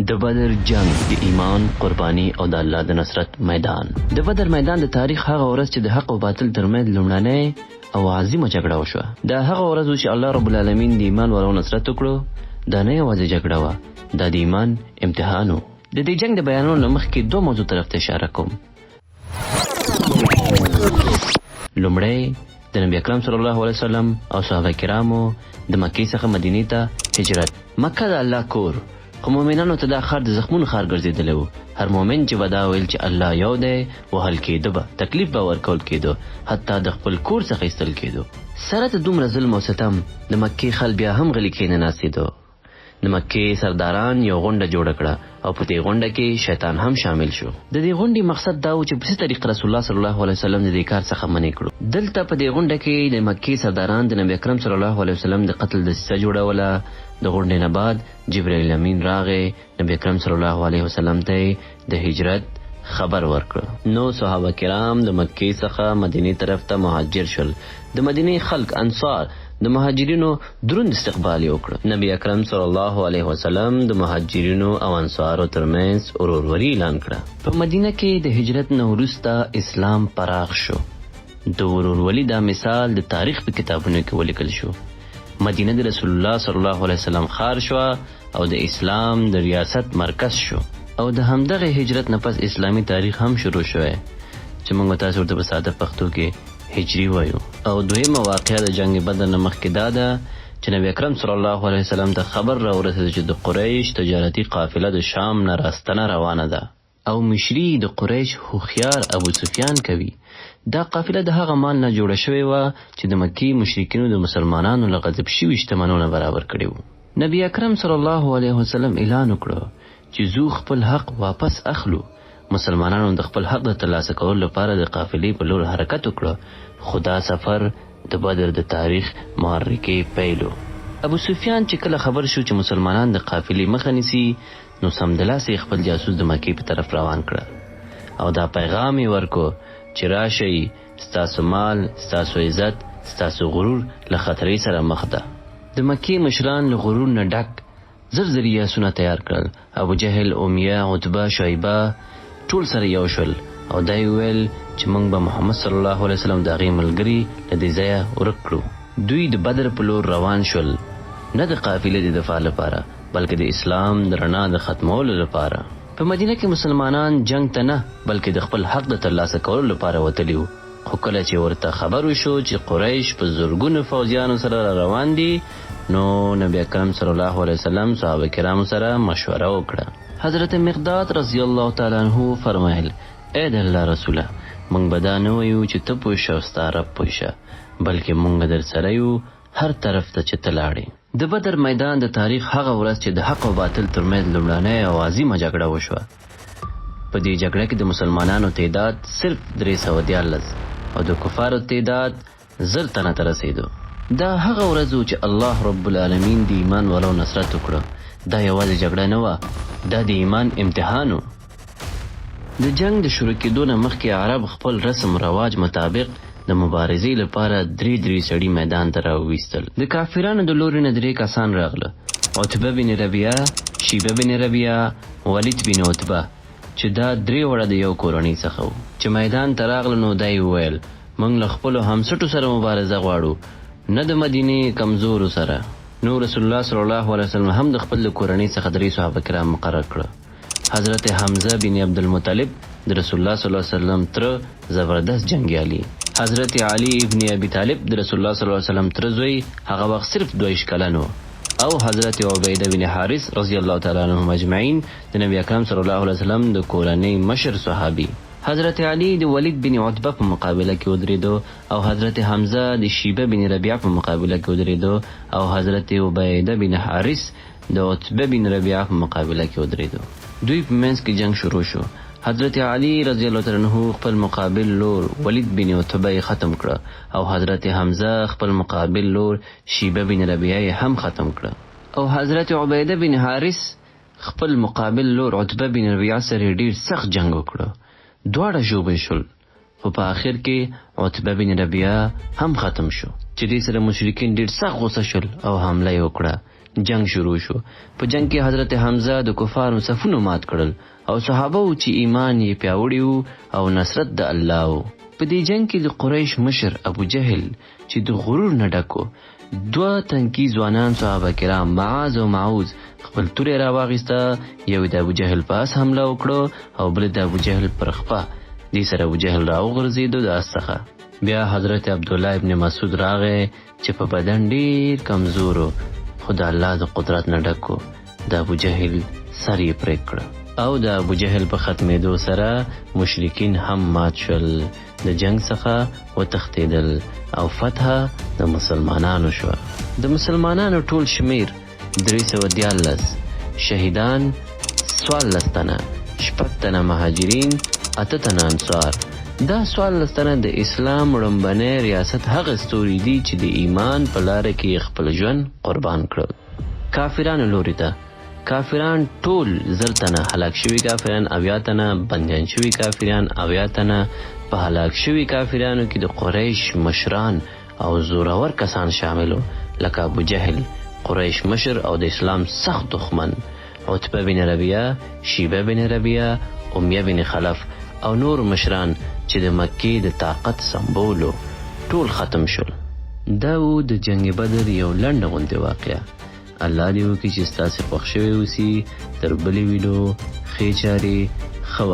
د بدر جنګ د ایمان، قرباني او د الله د نصرت میدان. د بدر میدان د تاریخ هغه ورځ چې د حق او باطل ترمنځ لومړنۍ او عظیمه جګړه وشوه. دا هغه ورځ و چې الله رب العالمین د ایمان والو نصرت وکړو. دا نه یوازې جګړه وه، دا د ایمان امتحان و. د دې جنګ د بیانولو نه مخکې دوه موضوع طرف ته اشاره کوم. لومړی د نبی اکرم صلی الله علیه وسلم او صحابه کرامو د مکې څخه مدینې ته هجرت. مکه د الله کور، خو مؤمنانو ته دا ښار د زخمونو ښار ګرځېدلی و. هر مؤمن چې به دا ویل چې الله یو دی، وهل کېده به، تکلیف به ورکول کېده، حتی د خپل کور څخه ایستل کېدو. سره د دومره ظلم او ستم، د مکې خلک بیا هم غلي کښېنه ناستېدو. د مکې سرداران یو غونډه جوړه کړه او په دې غونډه کې شیطان هم شامل شو. د دې غونډې مقصد دا و چې په څه طریقه رسول الله صلی الله علیه وسلم د دې کار څخه منع کړو. دلته په دې غونډه کې د مکې سرداران د نبی اکرم صلی الله علیه وسلم د قتل دسیسه جوړوله. د غونډې نه بعد جبرائیل امین راغی، نبی اکرم صلی الله علیه وسلم ته یې د هجرت خبر ورکړ. نو صحابه کرام د مکې څخه مدینې طرف ته مهاجر شول. د مدینې خلک، انصار، د مهاجرینو دروند استقبال یې وکړ. نبی اکرم صلی الله علیه وسلم د مهاجرینو او انصارو ترمنځ ورورولي اعلان کړه. په مدینه کې د هجرت نه وروسته اسلام پراخ شو. د ورورولي دا مثال د تاریخ په کتابونو کې ولیکل شو. مدینه د رسول الله صلی الله علیه وسلم ښار شوه او د اسلام د ریاست مرکز شو. او د همدغې هجرت نه پس اسلامي تاریخ هم شروع شوی چې موږ تاسو ورته په ساده پښتو کې هجري وایو. او دویمه واقعه د جنګ بدر نه مخکې دا ده چې نبی اکرم صلی الله علیه وسلم ته خبر راورسېده چې د قریش تجارتي قافله د شام نه راستنه روانه ده او مشري د قریش هوښیار ابو سفیان کوي. دا قافله د هغه مال نه جوړه شوې وه چې د مکې مشرکینو د مسلمانانو له غضب شوي شتمنو نه برابر کړي وو. نبی اکرم صلی الله علیه وسلم اعلان وکړو چې ځو خپل حق واپس اخلو. مسلمانانو د خپل حق د ترلاسه کولو لپاره د قافلې په لور حرکت وکړو، خو دا سفر د بدر د تاریخ محرکې پیل و. ابو سفیان چې کله خبر شو چې مسلمانان د قافلې مخه نیسي، نو سمدلاسه یې خپل جاسوس د مکې په طرف روان کړه او دا پیغام یې ورکړو چې راشئ، ستاسو مال، ستاسو عزت، ستاسو غرور له خطرې سره مخ ده. د مکې مشران له غرور نه ډک زر زري آسونه تیار کړل. ابو جهل، امیه، عتبه، شیبه ټول سره یو شول او دا یې وویل چې موږ به محمد صلی الله علیه وسلم د هغې ملګري له دې ځایه ورک کړو. دوی د بدر په لور روان شول، نه د قافلې د دفاع لپاره، بلکې د اسلام د رڼا د ختمولو لپاره. په مدینه کې مسلمانان جنګ ته نه، بلکې د خپل حق د ترلاسه کولو لپاره وتلي وو، خو کله چې ورته خبر وشو چې قریش په زرګونو فوځیانو سره را روان دي، نو نبی اکرم صلی الله علیه وسلم صحابه کرامو سره مشوره وکړه. حضرت مقداد رضی الله تعالی عنه وفرمایل، ای د الله رسوله! مونږ به دا نه وایو چې ته پوه شه او ستا رب پوه شه، بلکې مونږ درسره یو هر طرف ته چې ته لاړې. د بدر میدان د تاریخ هغه ورځ چې د حق او باطل ترمنځ لومړنۍ او عظیمه جګړه وشوه. په دې جګړه کې د مسلمانانو تعداد صرف 313 او د کفارو تعداد 1000 تنه ته رسېدو. دا هغه ورځ و چې الله رب العالمین د ایمان والو نصرت وکړو. دا یوازې جګړه نه وه، دا د ایمان امتحان و. د جنګ د شروع کېدو نه مخکې عرب خپل رسم رواج مطابق د مبارزې لپاره درې درې سړي میدان ته راوویستل. د کافرانو د لوري نه درې کسان راغله، عتبه بن ربیعه، شیبه بن ربیعه، ولید بن عتبه، چې دا درې واړه د یو کورنۍ څخه وو. چې میدان ته راغله نو دا یې وویل، موږ له خپلو همسټو سره مبارزه غواړو، نه د مدینې کمزورو سره. نو رسول الله صلی الله علیه وسلم هم د خپل د کورنۍ څخه درې صحابه کرام مقرر کړه. حضرت حمزه بن عبدالمطلب د رسول الله صلی الله علیه وسلم تره زبردست جنګیالی، حضرت علی ابن ابي طالب د رسول الله صلی الله علیه وسلم تره زوی هغه وخت صرف 22 کلن و او حضرت عبیده بن حارث رضی الله تعالی عنهم اجمعین د نبی اکرم صلی الله علیه وسلم د کورنۍ مشر صحابي. حضرت علی د ولید بن عتبه په مقابله کې ودرېدو او حضرت حمزه د شیبه بن ربیعه په مقابله کې ودرېدو او حضرت عبیده بن حارث د عتبه بن ربیعه په مقابله کې ودرېدو. دوی په منځ کې جنګ شروع شو. حضرت علی رضی الله تعالی عنه خپل مقابل لور ولید بن عتبه یې ختم کړه او حضرت حمزه خپل مقابل لور شیبه بن ربیعه یې هم ختم کړه او حضرت عبیده بن حارث خپل مقابل لور عتبه بن ربیعه سره یې ډېر سخت جنګ وکړو. دواړه ژوبل شول. خو په اخر کې عتبه بن ربیعه هم ختم شو. چې دې سره مشرکین ډېر سخت غوسه شول او حمله یې وکړه. جنګ شروع شو. په جنګ کې حضرت حمزه د کفارو صفونه مات کړل او صحابه وو چې ایمان یې پیاوړي وو او نصرت د الله وو. په دې جنګ کې د قریش مشر ابو جهل چې د غرور نه ډک و، دوه تنکي ځوانان صحابه کرام معاذ او معوذ خپل توری راواخیسته، یو یې د ابو جهل په اس حمله وکړه او بل د ابو جهل پر خپه. دې سره ابو جهل راوغورځېدو د اس څخه. بیا حضرت عبدالله ابن مسعود راغی چې په بدن ډېر کمزور و، خو د الله د قدرت نه ډک و، د ابو جهل سر یې پرې کړ. او د ابو جهل په ختمېدو سره مشرکین هم مات شول، د جنګ څخه وتښتېدل او فتح د مسلمانانو شوه. د مسلمانانو ټول شمېر 313، شهیدان 14 تنه، شپږ تنه مهاجرین، اته تنه انصار. دا 14 تنه د اسلام ړومبنی ریاست هغه ستوري دي چې د ایمان په لاره کې یې خپل ژوند قربان کړل. کافرانو لوري ته کافران ټول 1000 تنه، هلاک شوي کافران 70 تنه، بندیان شوي کافران 70 تنه. په هلاک شوي کافرانو کې د قریش مشران او زورور کسان شامل وو، لکه ابو جهل، قریش مشر او د اسلام سخت دښمن، عتبه بن ربیعه، شیبه بن ربیعه، امیه بن خلف او نور مشران چې د مکې د طاقت سمبول وو، ټول ختم شول. دا وو د جنګ بدر یو لنډه غوندې واقعه. الله دې وکړي چې ستاسې خوښ شوی اوسي. تر بلې ویډو ښې چارې.